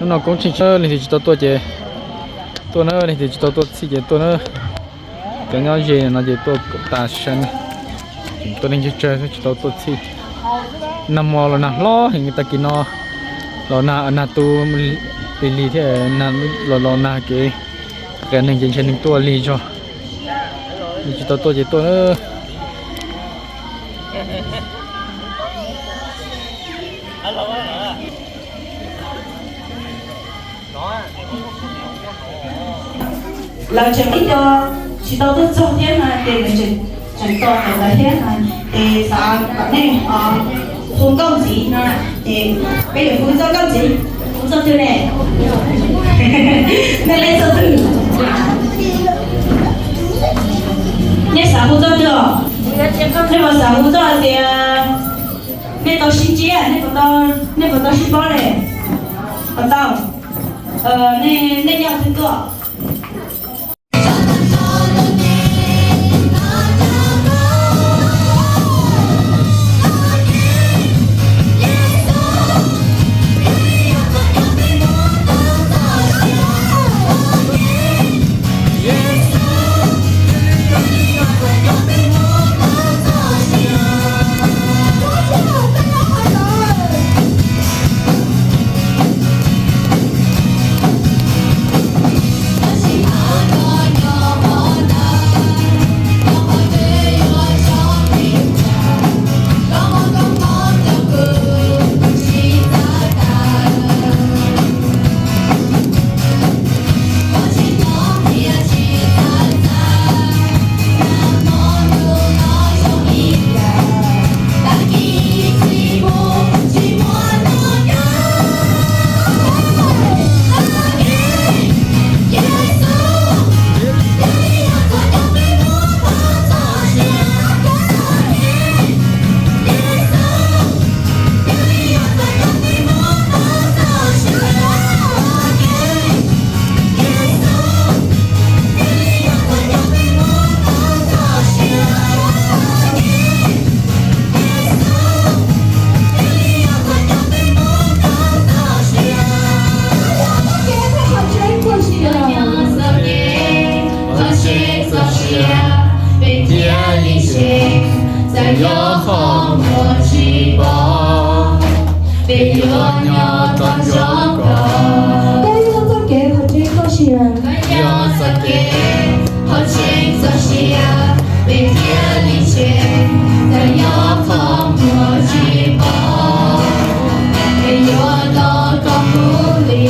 Hnub no koob tsheej tsawv, leej twg tsis tau tuaj ces tuaj na, leej twg tsis tau tuaj txhij ces tuaj na. Cov nyob ze no ces tuaj tas sab, tuaj leej twg tsawg tsis tau tuaj txhij. Nag hmo los nag hlob heev, tag kis no los nag, nag tu lig lig thiab, los los nag kev qias neeg ces ntshe neeg tuaj lig zog. Leej twg tsis tau tuaj ces tuaj na. Lawv tseem ib co tsis tau tuaj txog thiab na, ces lawv tseem tos ntawd thiab na, ces xav kom nej hu nkauj ntxiv no, ces peb yuav hu txoj nkauj ntxiv, hu txoj twg ne? Nej leej txoj twg? Nej xav hu txoj twg os? Nej puas xav hu txoj hais tias nej tau sib ntsib, nej puas tau sib paub ne? Puas tau? Nej nyob twg tuaj? Qhov tseeb txoj sia, peb thiaj li ntse, txawm yog qhov muag tsis pom, peb yuav nyob tos nco koj. Koj yog txoj kev, qhov tseeb txoj sia. Koj yog txoj kev, qhov tseeb txoj sia, peb thiaj li ntse, txawm yog qhov muag tsis pom, peb yuav tos koj mus li.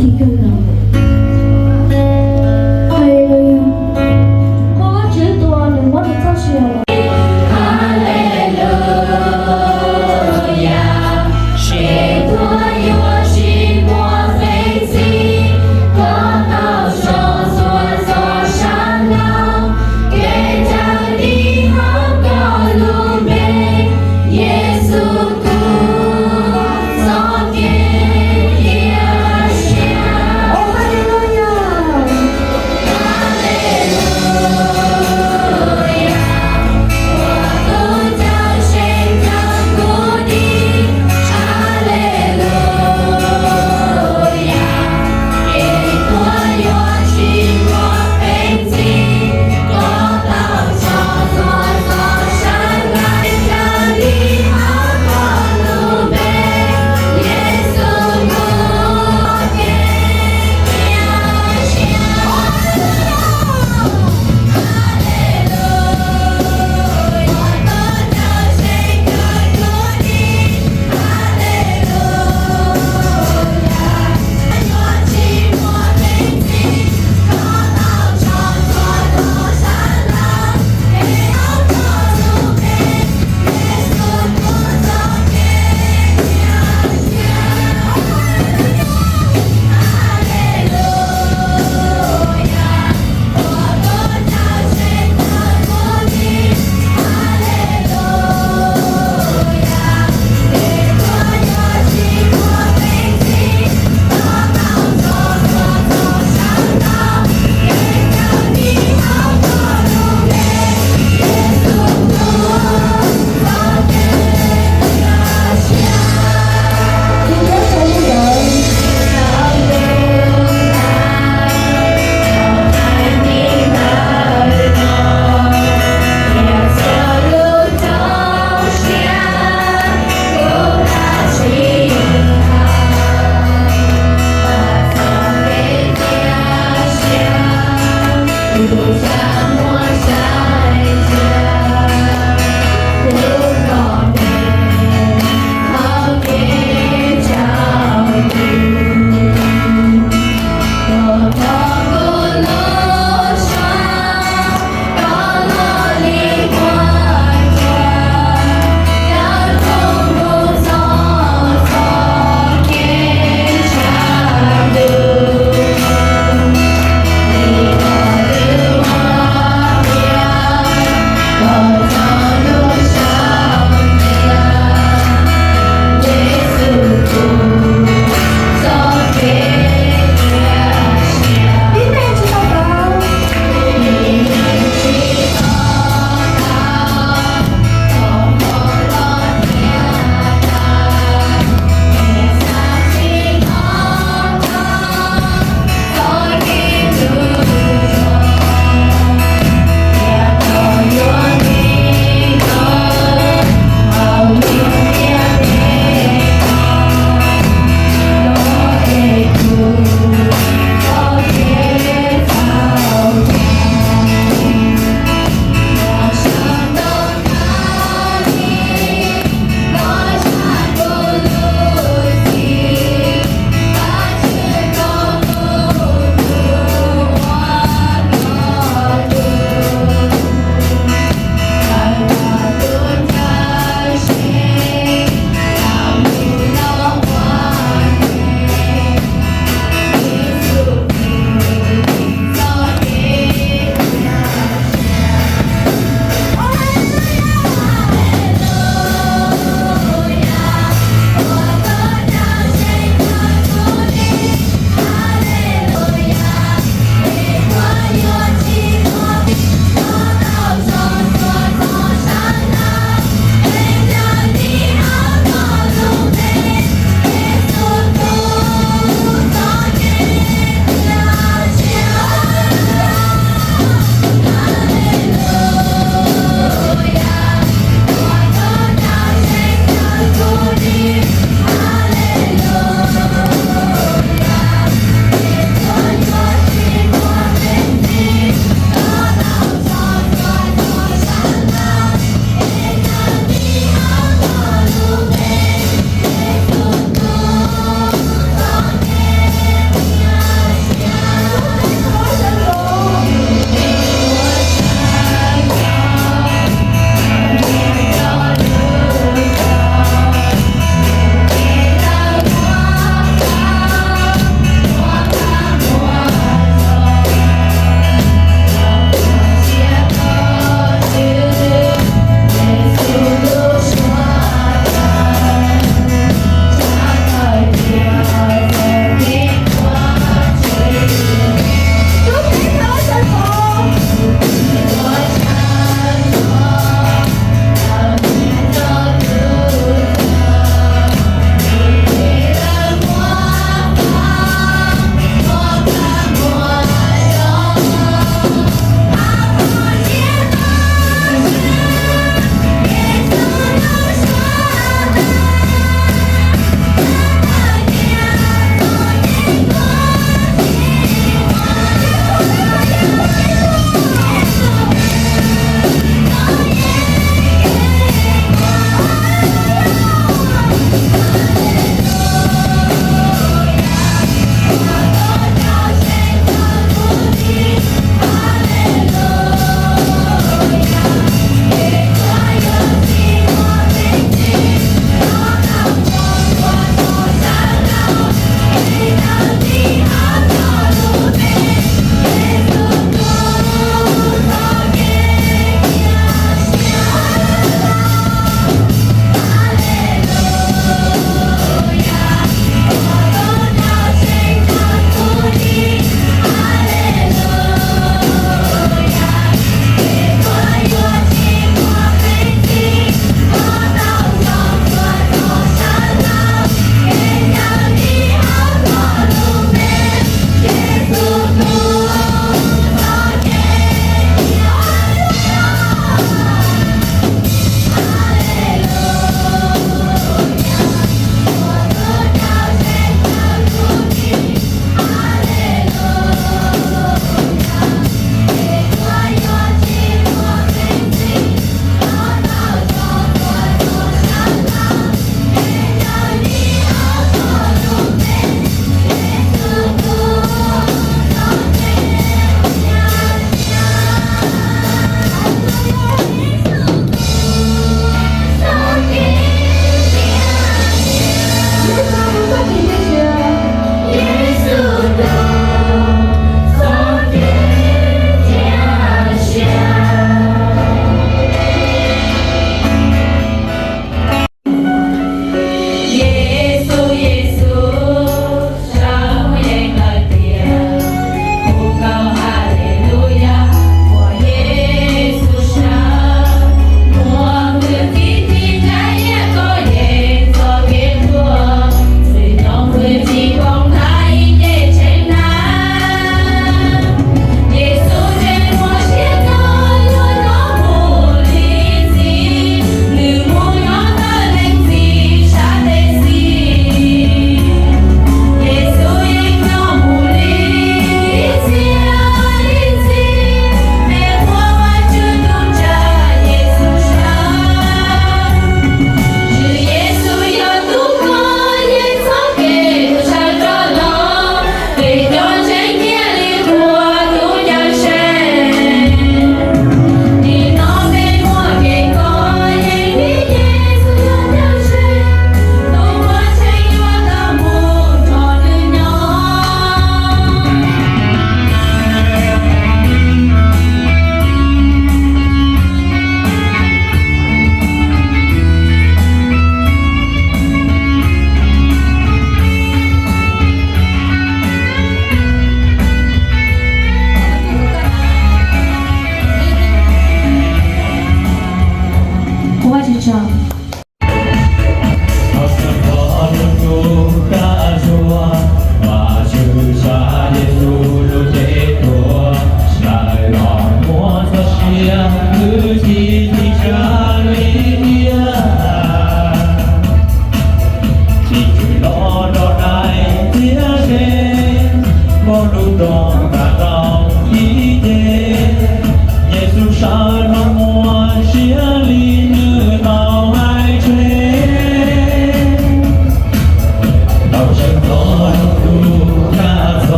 Haleluya. Qhov Vajtswv tus uas nws muab nws txoj sia los.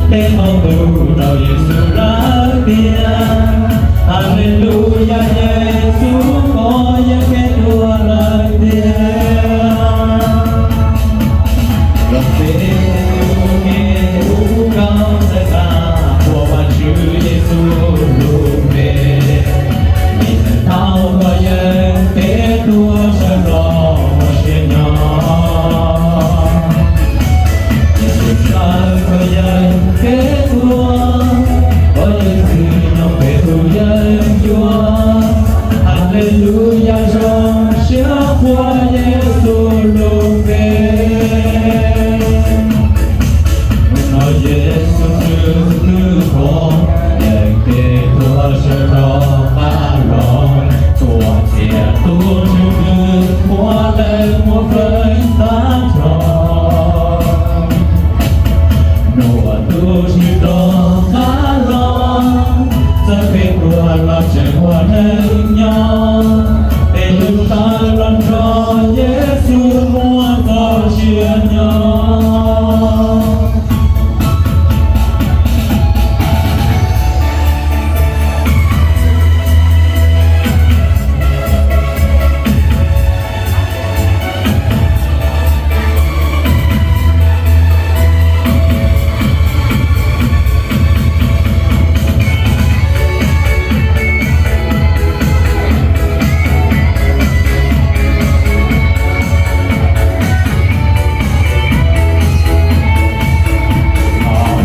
Tej qhov tus rau Yexus lawm tiag. Haleluyas, Yexus koj yeej kev tuag lawm tiag. Los peb tus me ub nkaus txhawb tag ua Vajtswv Yexus lub npe. Vim nws tau koj yeej kev tuag sawv rov ua siab nyob. Yexus sawv koj yeej kev tuag, koj yeej txwv nyob peb tus yeeb ncuab. Haleluyas, zoo siab qhuas Yexus lub npe. Hnub no Yexus Khetos, koj yeej kev tuag sawv rov qab los, txuas txiav tus ntseeg twg muab leej muab feeb tag nrho. Hnub tus Tswv rov qab los, txawm peb tuag los tseem ua neej nyob. Peb yuav sawv los nrog Yexus muaj txoj sia nyob.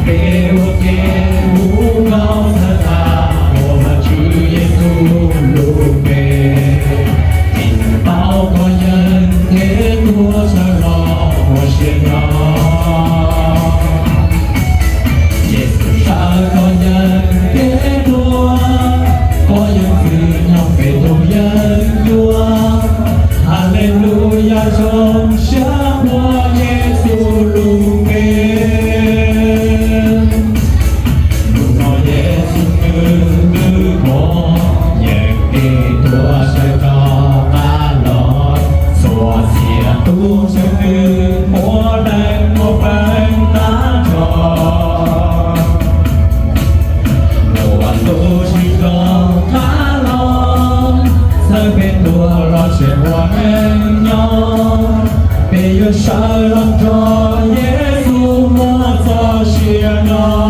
Peb ua ke hu nkauj txhawb tag ua Vajtswv Yexus lub npe, vim nws paub koj yeej kev tuag sawv los ua siab nyob. Yexus sawv koj yeej kev tuag, koj yeej txwv nyob peb tus yeeb ncuab. Haleluyas, zoo siab qhuas Yexus lub npe. Hnub no Yexus Khetos, koj yeej kev tuag sawv rov qab los, txuas txiav tus ntseeg twg muab leej muab feeb tag nrho. Hnub tus Tswv rov qab los, txawm peb tuag los tseem ua neej nyob. Peb yuav sawv los nrog Yexus muaj txoj sia nyob.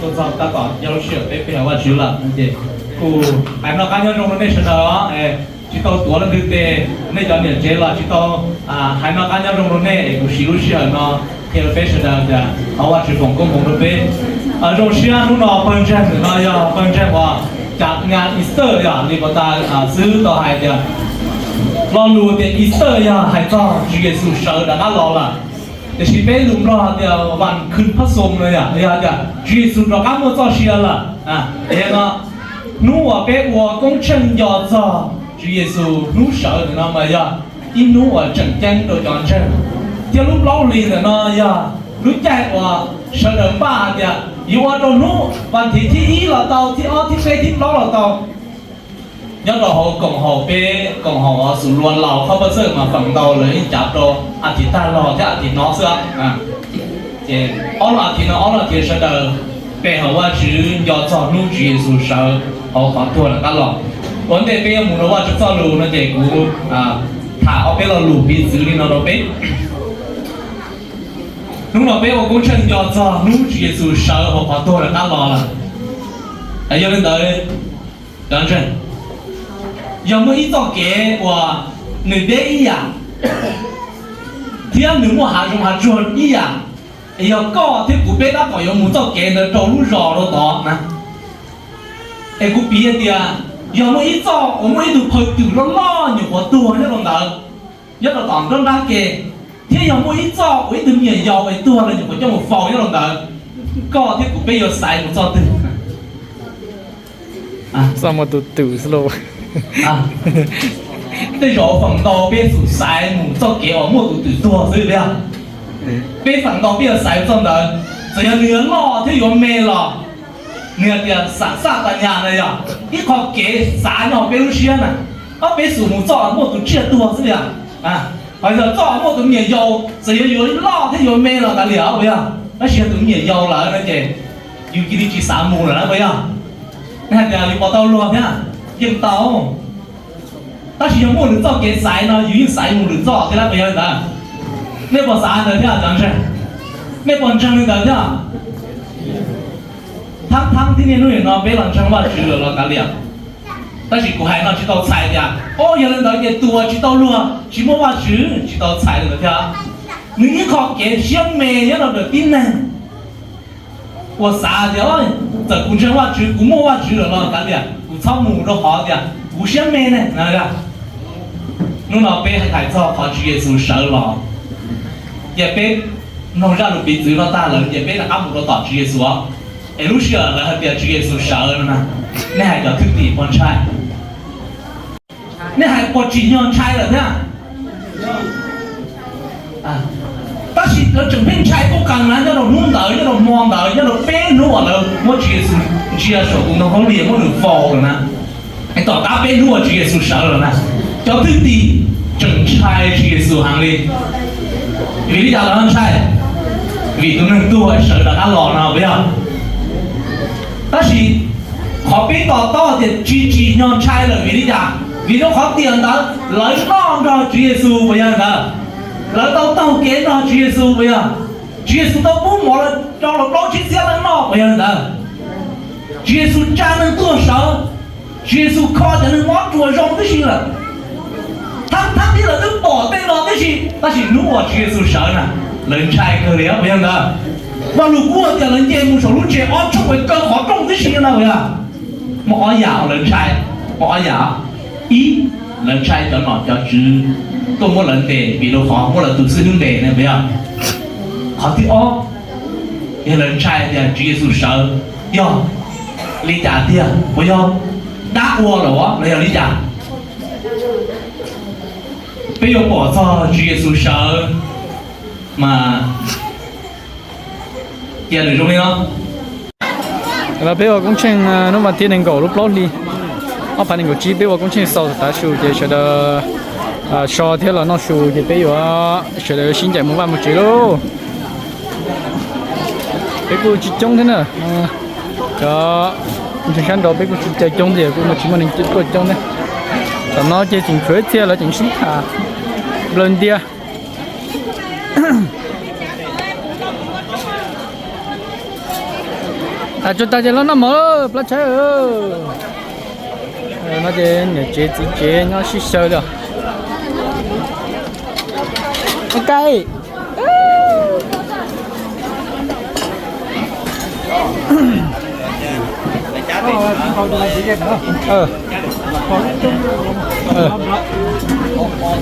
Txog tab tom yog lub sij hawm peb pe hawm Vajtswv lawm ces kuj hais noj qab nyob zoo rau nej sawv daws os. Tsis tau tuav leej twg tes, nej cov niam tsev los tsis tau hais noj qab nyob zoo rau nej es kuv siv lub sij hawm no qhia rau peb sawv daws tias thov Vajtswv foom koob hmoov rau peb. Zoo siab hnub no pawg ntseeg ntawm no yog pawg ntseeg uas cas nga Easter yog li puas tas xwb tau hais tias lo lus tias Easter yog hais txog Tswv Yexus sawv rov qab los lawm. Tiam sis peb lus Nplog tias vas khwv phab xoo no yog tias Tswv Yexus rov qab muaj txoj sia lawm. No, hnub uas peb ua koob tsheej nco txog Tswv Yexus hnub sawv ntawm no mas yog ib hnub uas tseem ceeb rau cov ntseeg. Thiab lub plaub hlis ntawm no yog lub caij uas sawv daws npaj hais tias yuav ua rau hnub vas thiv thib ib los tau, thib ob thib peb thib plaub los tau. Nyob rau hauv koom haum peb koom haum xus luas laus qhov pawg txawj mas feem ntau lawv yeej cav rau a thiv tag los thiab a thiv no xwb. Ces ob lub a thiv no ob lub a thiv sawv daws pe hawm Vajtswv nco txog hnub Tswv Yexus sawv hauv qhov tuag rov qab los. Ua ntej peb yuav mus rau Vajtswv txoj lus no ces kuv tham ob peb lo lus piv txwv li no rau peb. Hnub no peb ua koob tsheej nco txog hnub Tswv Yexus sawv hauv qhov tuag rov qab los lawm. Yog li ntawd, cov ntseeg, yog muaj ib txoj kev uas nws deb ib yam thiab nws muaj hav zoov hav tsuag ib yam, es yog koj thiab kuv peb tab tom yuav mus txoj kev ntawd rau lub zos rau tod na. Es kuv piv hais tias yog muaj ib txoj uas muaj ib tug phaw twm loj loj nyuam qhuav tuag nyob rau ntawd, nyob rau tom nruab nrab ke, thiab yog muaj ib txoj uas ib tug me nyuam yaus es tuag los nyuam qhuav coj mus faus nyob rau ntawd, koj thiab kuv peb yuav xaiv mus txoj twg? Txoj muaj tus twm xwb lauj. Tej zaum feem ntau peb xum xaiv mus txoj kev uas muaj tus twm tuag xwb tiag. Peb feem ntau peb yuav xaiv txoj ntawd, txawm yog nws yuav loj thiab yuav me los, nws hais tias xam xaj tas nyas na yog ib qho kev xav nyob peb lub siab na. Ob peb xum mus txoj muaj tus tsiaj tuag xwb tiag. Ho yog txoj muaj tus me nyuam yaus, txawm yuav yuav loj thiab yuav me los kav liam puas yog, tab sis yog tus me nyuam yaus lawm no ces yus cia li tsis xav mus lawm na puas yog? Nej hais tias yus puas tau luag thiab? Yeej tau. Tab sis yog muaj lwm txoj kev xaiv no yus yeej xaiv mus lwm txoj thiab puas yog li ntawd? Nej puas xav ntawd thiab cov ntseeg? Nej puas ntseeg li ntawd thiab? Thab thab tib niaj hnub nim no peb los ntseeg Vajtswv lawm los kav liam. Tab sis kuv hais no tsis tau txhais tias o yog li ntawd ces tus uas tsis tau luag tsis muaj Vajtswv, tsis tau txhais li ntawd thiab. Nws ib qho kev siab me nyob rau ntawm tib neeg uas xav tias txawm kuv ntseeg Vajtswv, kuv muaj Vajtswv lawm los kav liam, kuv txhob mus rau qhov tias kuv siab me ne. Hnub no peb hais txog qhov Tswv Yexus sawv los, ces peb mloog zaj lus piv txwv no tag lawm ces peb rov qab mus rau tom Tswv Yexus os. Es lub sij hawm lawv hais tias Tswv Yexus sawv no na, nej hais cov thwj tim puas ntshai? Nej hais puas tsim nyog ntshai lawm thiab? Tab sis lawv tseem pheej ntshai tuaj qees na nyob rau hnub ntawd, nyob rau hmo ntawd, nyob rau peb hnub uas lawv muab Tswv Yexus ntsia saum tus ntoo khaub lig muab nws faus lawm na. Es tom qab peb hnub uas Tswv Yexus sawv lawm na, cov thwj tim tseem ntshai Tswv Yexus heev li. Vim li cas lawv ntshai? Vim tus neeg tuag sawv rov qab los no puas yog? Tab sis qhov peb to taub tias tsis tsim nyog ntshai lawm vim li cas? Vim rau qhov tiam ntawd lawv noj nrog Tswv Yexus puas yog li ntawd? Lawv tau taug kev nrog Tswv Yexus puas yog? Tswv Yexus tau pub mov rau los plaub tsib txhiab leej noj puas yog li ntawd? Tswv Yexus tsa neeg tuag sawv, Tswv Yexus kho cov neeg mob ruas zoo tib si lawm. Thab thab tib lawv twb pom tej no tib si, tab sis hnub uas Tswv Yexus sawv na, lawv ntshai kawg li puas yog li ntawd? Vaj lug kub tias lawv nce mus saum lub tsev ob tsooj es kaw qhov rooj tib si na puas yog? Muaj ob yam uas lawv ntshai, muaj ob yam. Ib, lawv ntshai cov nom cov tswv tuaj muab lawv ntes vim rau qhov muab lawv tus xib hwb ntes na puas yog? Qhov thib ob, yog lawv ntshai tias Tswv Yexus sawv yog li cas tiag, puas yog dab ua lawm los yog li cas? Peb yuav pom txog Tswv Yexus sawv mas cia nws zoo li no. Los peb ua koob tsheej hnub vas thib nees nkaum lub plaub hli ob phav nees nkaum tsib, peb ua koob tsheej xaus tav su ces sawv daws so thiab los noj su ces peb yuav sawv daws yuav sib ncaim mus vaj mus tsev lauj. Peb kuj tsis coob thiab na, cov ntseeg sab nraud peb kuj tsis caw coob tias kuj tsis muaj neeg tuaj coob thiab. Tam no ces tseem tshuav ib txhia lawv tseem sib tham nplawg ntias. Tsuag tag ces los noj mov lawm plab tshaib. No ces niam tsev txiv tsev nyob sib xyaw li. Kai.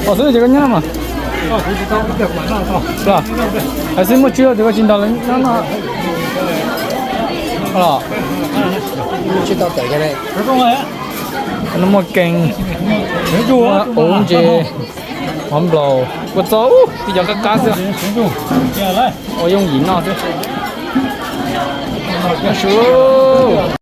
Pom xwb ces koj nyob mas. Hais xwb muaj tswb ces koj tsis nrog lawv nyob no. Los, no muaj keeg, ub ntses, mov nplaum, kua txob, ub, tib cov qab qab xwb. Ua yooj yim noj xwb.